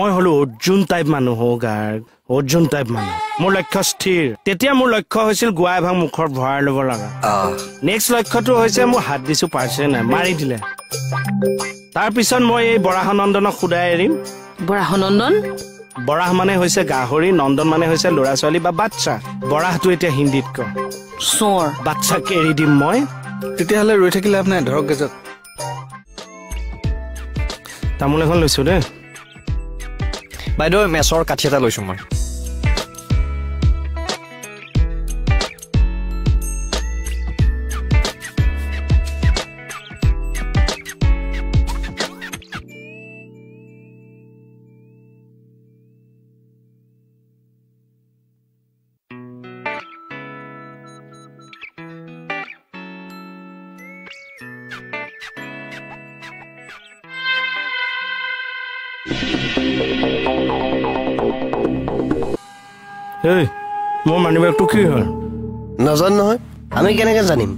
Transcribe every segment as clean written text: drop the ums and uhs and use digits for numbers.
মই হলো অৰ্জুন টাইপ মানুহ, গাৰ্গ অৰ্জুন টাইপ মানুহ। মোৰ লক্ষ্য স্থিৰ। তেতিয়া মোৰ লক্ষ্য হৈছিল গোৱা এভাগ মুখত ভৰাই ল'ব লগা। নেক্সট লক্ষ্যটো হৈছে মোৰ হাত দিছো পাৰ্চে নাই, মাৰি দিলে। তাৰপিছত মই এই বৰাহনন্দনক সোধাই এৰিম। বৰাহনন্দন? বৰাহ মানে হৈছে গাহৰি, নন্দন মানে হৈছে ল'ৰা ছোৱালী বা বাচ্চা। বৰাহটো এতিয়া হিন্দীত ক। চোৰ। বাচ্চাক এৰি দিম মই। তেতিয়াহ'লে ৰৈ থাকিলে লাভ নাই, ধৰক গেজক। তামোল এখন লৈছো দেই। বাইদেউ, মেচৰ কাঠি এটা লৈছো মই। এই, মোৰ মানি বেগটো কি হ'ল? নাজানো নহয়, আমি কেনেকে জানিম?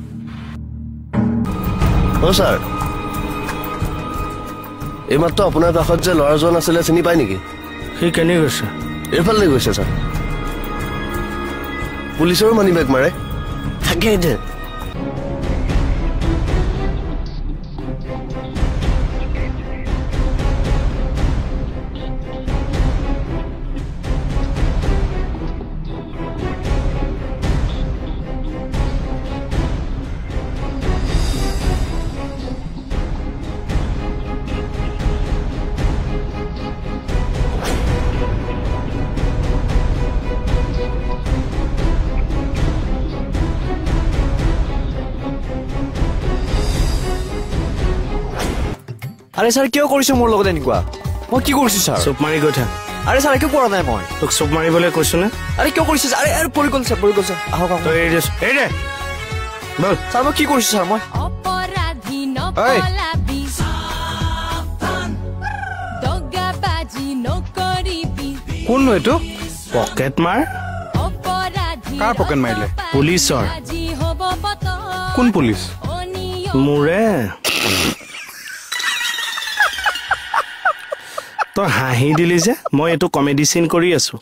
অ' ছাৰ, এইমাত্ৰ আপোনাৰ কাষত যে ল'ৰাজন আছিলে চিনি পায় নেকি? সি কেনে গৈছে? এইফালে গৈছে ছাৰ। পুলিচৰো মানি বেগ মাৰে। তাকে দে। আৰে ছাৰ, কিয় কৰিছে মোৰ লগত এনেকুৱা? মই কি কৰিছো ছাৰ? চুপ মাৰি গৈ থাক। আৰে ছাৰ, একো কৰা নাই মই। তোক চুপ মাৰিবলৈ কৈছো নে? আৰে কিয় কৰিছে? আৰে আৰে পৰি গ'ল ছাৰ, পৰি গ'ল ছাৰ। আহক আহক। তই এৰি দে, এৰি দে। বল। ছাৰ, মই কি কৰিছো ছাৰ? মই কোননো এইটো? পকেট মাৰ। কাৰ পকেট মাৰিলে? পুলিচৰ। কোন পুলিচ? মোৰে। তই হাঁহি দিলি যে, মই এইটো কমেডি চিন কৰি আছো।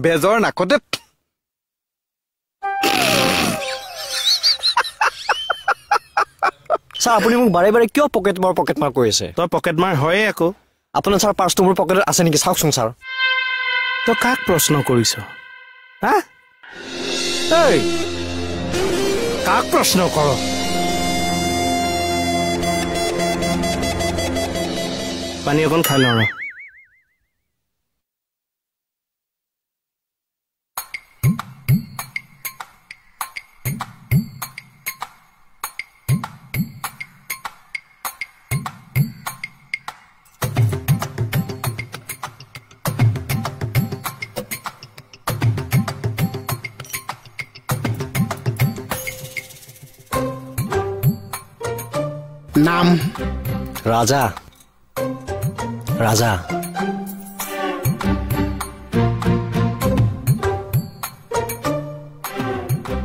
বেজৰ নাকতে। ছাৰ, আপুনি মোক বাৰে বাৰে কিয় পকেট মাৰ পকেট মাৰ কৰি আছে? তই পকেট মাৰ হয়ে আকৌ। আপোনাৰ ছাৰ পাৰ্চটো মোৰ পকেটত আছে নেকি চাওকচোন ছাৰ। তই কাক প্ৰশ্ন কৰিছ? হা, এই কাক প্ৰশ্ন কৰ? পানী অকণ খাই লওঁ। নাম? ৰাজা। ৰাজা।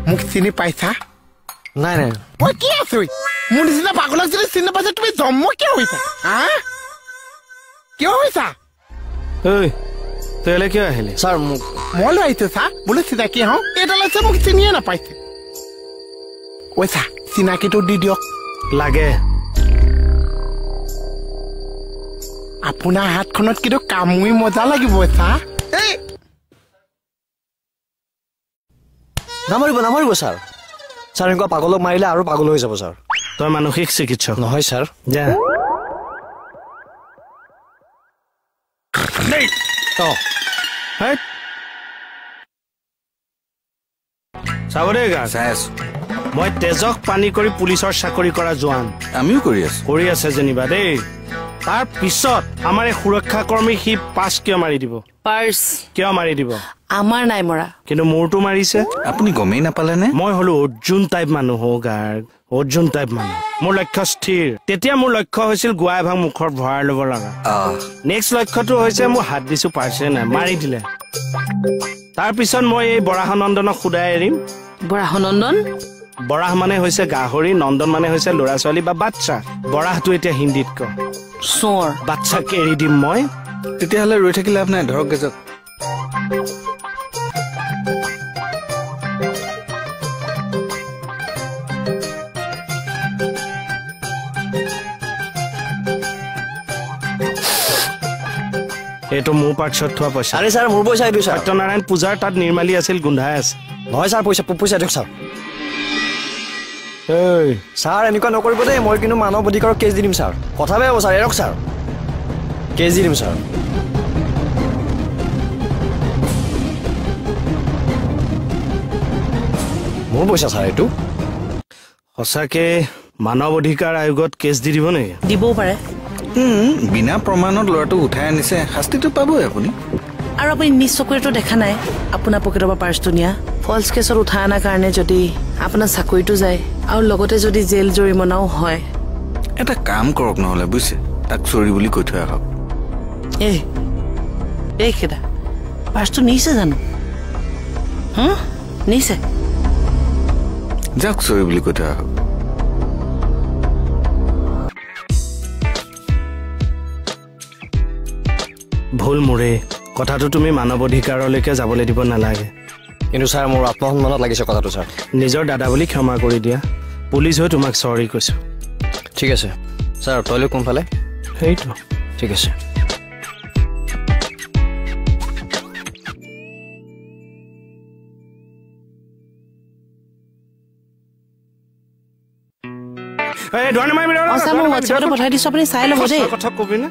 মোক চিনি পাইছা? নাই নাই। মই কি আছো? মোৰ নিচিনা পাগলক যদি চিনি নাপাইছা, তুমি জন্ম কিয় হৈছা? হা, কিয় হৈছা? ঐ, তই ইয়ালৈ কিয় আহিলি? ছাৰ, মোক মই লৈ আহিছো ছাৰ, বোলো চিনাকি হওঁ। এইডাল আছে, মোক চিনিয়ে নাপাইছে। ঐ ছাৰ, চিনাকিটো দি দিয়ক। লাগে। আপোনাৰ হাতখনত কিন্তু কামুৰি মজা লাগিব ছাৰ। নামাৰিব নামাৰিব ছাৰ। ছাৰ, এনেকুৱা পাগলক মাৰিলে আৰু পাগল হৈ যাব ছাৰ। তই মানসিক চিকিৎসক নহয় ছাৰ। যা। চাব দেই, চাই আছো। মই তেজক পানী কৰি পুলিচৰ চাকৰি কৰা জোৱান। আমিও কৰি আছো। কৰি আছে যেনিবা দেই। তাৰ পিছত আমাৰ এই সুৰক্ষা কৰ্মী সি পাছ কিয় মাৰি দিব? পাৰ্চ কিয় মাৰি দিব? আমাৰ নাই মৰা, কিন্তু মোৰটো মাৰিছে। আপুনি গমেই নাপালে নে? মই হলো অৰ্জুন টাইপ মানুহ, গাৰ্গ অৰ্জুন টাইপ মানুহ। মোৰ লক্ষ্য স্থিৰ। তেতিয়া মোৰ লক্ষ্য হৈছিল গোৱা এভাগ মুখত ভৰাই ল'ব লগা। নেক্সট লক্ষ্যটো হৈছে মোৰ হাত দিছো পাৰ্চে নাই, মাৰি দিলে। তাৰপিছত মই এই বৰাহনন্দনক সোধাই এৰিম। বৰাহনন্দন? বৰাহ মানে হৈছে গাহৰি, নন্দন মানে হৈছে ল'ৰা ছোৱালী বা বাচ্চা। বৰাহটো এতিয়া হিন্দীত ক। চোৰ। বাচ্চাক এৰি দিম মই। তেতিয়াহ'লে ৰৈ থাকি লাভ নাই, ধৰক গেজক। এইটো মোৰ পাৰ্চত থোৱা পইচা। আৰে ছাৰ মোৰ পইচা এইটো ছাৰ। সত্যনাৰায়ণ পূজাৰ তাত নিৰ্মালী আছিল, গোন্ধাই আছে। নহয় ছাৰ, পইচা পইচা দিয়ক ছাৰ। এই ছাৰ এনেকুৱা নকৰিব দেই, মই কিন্তু মানৱ অধিকাৰৰ কেছ দি দিম ছাৰ। কথা বেয়া হ'ব ছাৰ, এৰক ছাৰ, কেছ দি দিম ছাৰ। মোৰ পইচা ছাৰ এইটো। সঁচাকে মানৱ অধিকাৰ আয়োগত কেছ দি দিব নেকি? দিবও পাৰে। বিনা প্ৰমাণত ল'ৰাটোক উঠাই আনিছে, শাস্তিটো পাবই আপুনি। আৰু আপুনি নিজ চকুৰেতো দেখা নাই আপোনাৰ পকেটৰ পৰা পাৰ্চটো নিয়া। ফল্ছ কেছত উঠাই অনাৰ কাৰণে যদি আপোনাৰ চাকৰিটো যায় আৰু লগতে যদি জেল জৰিমনাও হয়। এটা কাম কৰক নহ'লে বুজিছে, তাক চৰি বুলি কৈ থৈ আহক। এই এই খেদা, পাৰ্চটো নিছে জানো? নিছে। যাওক, চৰি বুলি কৈ থৈ আহক। ভুল মোৰে, কথাটো তুমি মানৱ অধিকাৰলৈকে যাবলৈ দিব নালাগে। কিন্তু ছাৰ মোৰ আত্মসন্মানত লাগিছে কথাটো ছাৰ। নিজৰ দাদা বুলি ক্ষমা কৰি দিয়া, পুলিচ হৈ তোমাক চৰি কৈছোঁ। ঠিক আছে ছাৰ, টয়লেট কোনফালে? সেইটো ঠিক আছে। ছাৰ মই হোৱাটছএপতে পঠাই দিছোঁ, আপুনি চাই ল'ব দেই। কথা কবি না,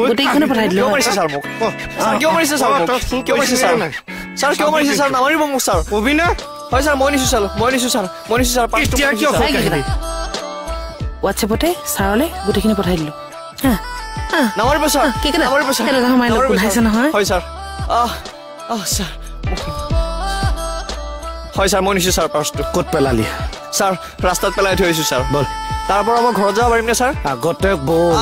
গোটেইখনে পঠাই দিলোঁ। কিয় মাৰিছে ছাৰ মোক? কিয় মাৰিছে ছাৰ মোক? কিয় মাৰিছে ছাৰ? ছাৰ কিয় মাৰিছে ছাৰ? নামাৰিব মোক ছাৰ। কবি না? হয় ছাৰ, মই নিছোঁ ছাৰ, মই নিছোঁ ছাৰ, মই নিছোঁ ছাৰ। এতিয়া কিয় হোৱাটছএপতে ছাৰলৈ গোটেইখিনি পঠাই দিলোঁ। নামাৰিব ছাৰ, নামাৰিব ছাৰ। গোন্ধাইছে নহয়? হয় ছাৰ। আহ আহ ছাৰ, হয় ছাৰ, মই নিছোঁ ছাৰ পাৰ্চটো। ক'ত পেলালি? ছাৰ ৰাস্তাত পেলাই থৈ আহিছোঁ ছাৰ। বল। তাৰ পৰা মই ঘৰত যাব পাৰিমনে ছাৰ? আগতে বল।